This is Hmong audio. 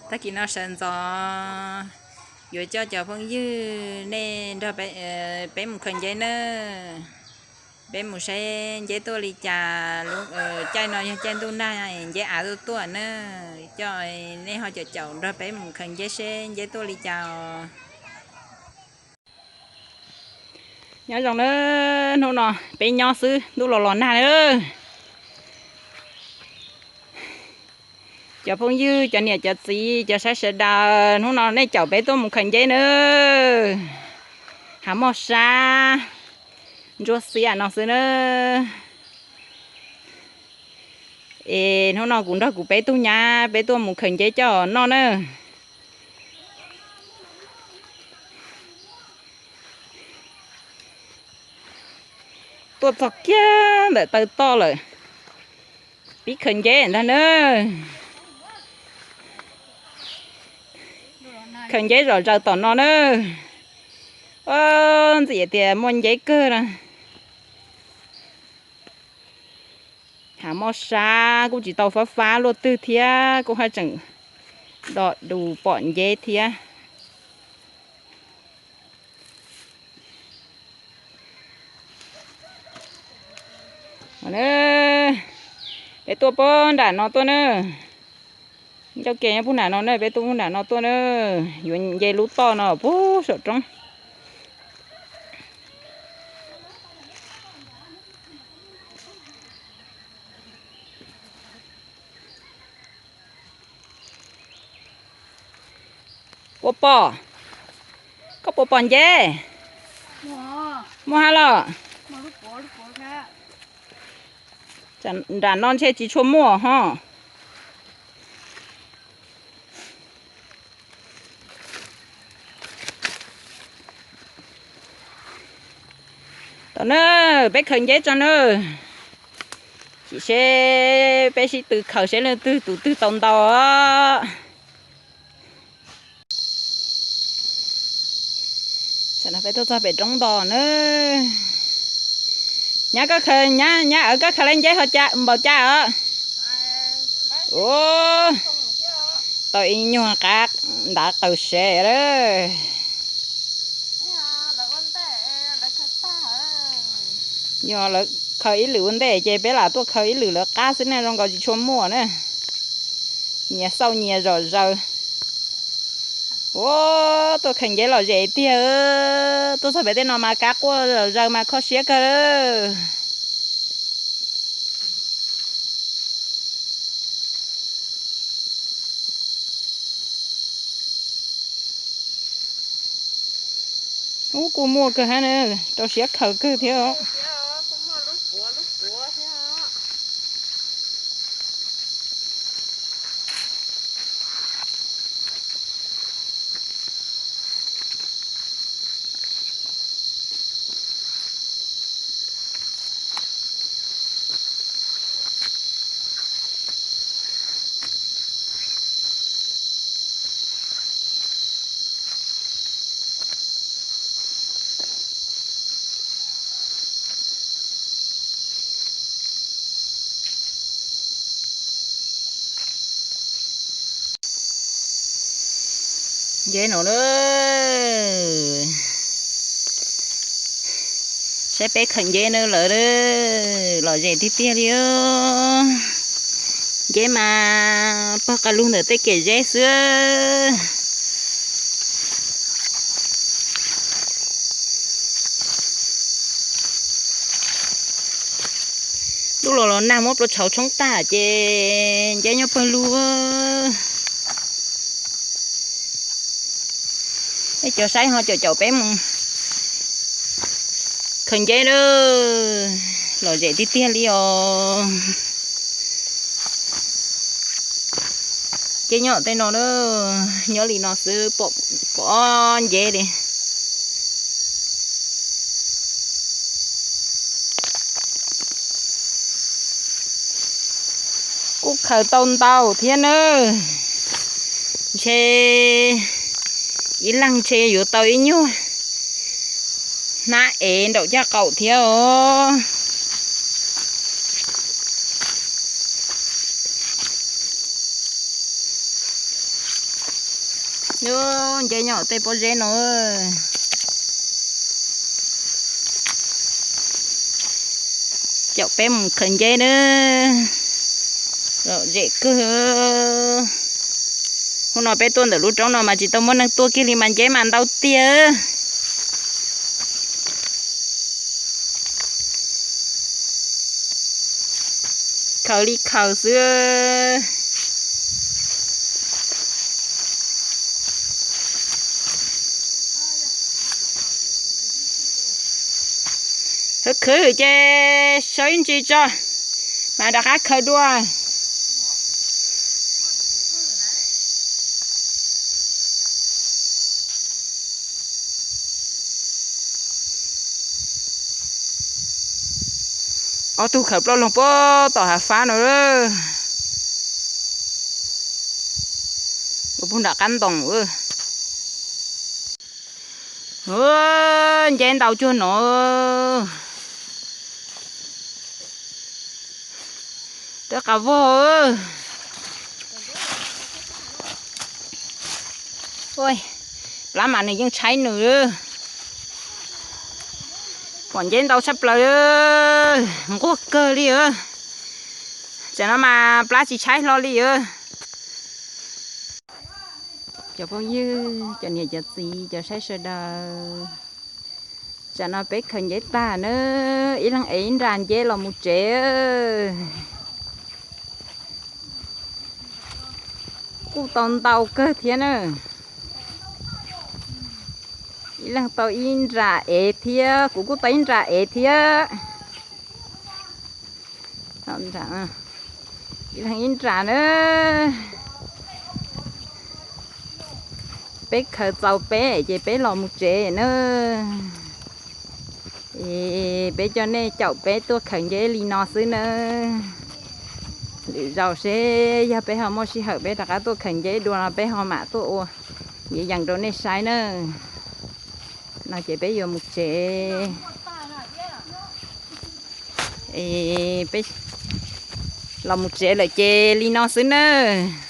Tag kis no sawv ntxov yuav coj cov phooj ywg nej nrog peb mus khaws nceb nawb. Peb mus saib nceb tuaj li cas. Caij no yog caij ntuj nag, nceb av tuaj tuaj nawb. Coj nej ho caum caum nrog peb mus khaws nceb seb nceb tuaj li cas os. Nyob zoo nawb, hnub no peb nyob xwb, ntuj los los nag nawb. Cov phooj ywg, cov niam cov txiv, cov saib sawv daws, hnub no nej caum peb tuaj mus khaws nceb nawb. Hav moj sab ntsuab xiab no xwb nawb. Es hnub no kuv nrog kuv peb tug nyab peb tuaj mus khaws nceb coj noj nawb. Tuaj txog kiag ntawm taw toj lawm, pib khaws nceb ntag nawb. Khaws nceb zom zaws tom no nawb. Ntxim tias muaj nceb kawg na. Hav moj sab kuj tsis tau fab fab luaj twg thiab, kuj haj tseem do dus pom nceb thiab. Peb tuaj puag nram no tuaj na. Ncauj ke nyob puag nram no na, peb tuaj puag nram no tuaj na. Yuav nce lub toj no puag saum roob. Puas pom? Koj puas pom nceb? Muaj hab los? Nram no ntshe tsis tshua muaj ho. Tau na, peb khaws nceb tso na. Sim seb peb sib tw khaws seb leej twg tus twg tau ntau. Tam no peb tuaj txog pem roob nto na. Nyab koj khaws, nyab, nyab awv koj khaws lawv nceb ho ca npaum cas os? Ua, tau ib nyuag qab ntav qaws sev lawm. Yog lawv khaws ib lwm ua ntej ces peb lam tuaj khaws ib lwm lawv qab xwb na, zoo nkaus tsis tshua muaj na. Nyias xauj nyias zom zaws. Ua, tuaj khaws nceb lom zem tiag. Tuaj txog pem tej no mas kab quaj zom zaws mas kho siab kawg. Ub, kuj muaj kawg hab na, rau siab khaws kawg thiab. Nceb no na, saib peb khaws nceb na lawm, lom zem tiag tiag li. Nceb mas pog qas lug ntawm tej kem zeb xwb. Ntuj los los nag muab plua tshauv tshoob tag ces nceb nyob pawg lug. Peb cov saib ho caum caum peb mus khaws nceb na, lom zem tiag tiag li os. Nceb nyob tej no na, nyob li no xwb pom nceb li. Kuj khaws tau ntau thiab nawb. Ntshe ib leeg ntshe yuav tau ib nyuag hnab ev nraum caj qaum thiab os. Nub, nceb nyob tej pob zeb no. Caum peb mus khaws nceb na. Lom zem kawg. Hnub no peb tuaj ntawm lub roob no mas tsis tau muaj neeg tuaj kiag li mas nceb mas ntau tiag. Khaws li khaws xwb. Khwv khwv ces sawv ib ntsis tso, mas rov qab khaws dua. Ob tug khaws plaub loog puag tom hav fab no. Ua puag nram qab ntoo. Nceb ntau cuag no. Rab qas vog. Plab mas nws yeej tshaib nws. Pom nceb ntau tshaj plaws, nquag kawg li. Tsam no mas plab tsis tshaib hlo li. Cov phooj ywg, cov niam cov txiv, cov saib sawv daws, tsam no peb khaws nceb tag na, ib leeg ev ib nra nceb los mus tsev. Kuj tau ntau kawg thiab na. Ib leeg tau ib nra ev thiab, kuv kuj tau ib nra ev thiab. Ib leeg ib nra na. Peb khaws txaus peb ces peb los mus tsev na. Es peb coj nej caum peb tuaj khaws nceb li no xwb nawb. Lwm zaus seb yog peb ho muaj sij hawm peb rov qab tuaj khaws nceb dua no peb ho mam tuaj ua yees yees rau nej saib nawb. No ces peb yuav mus tsev. Es peb los mus tsev lawm ces li no xwb nawb.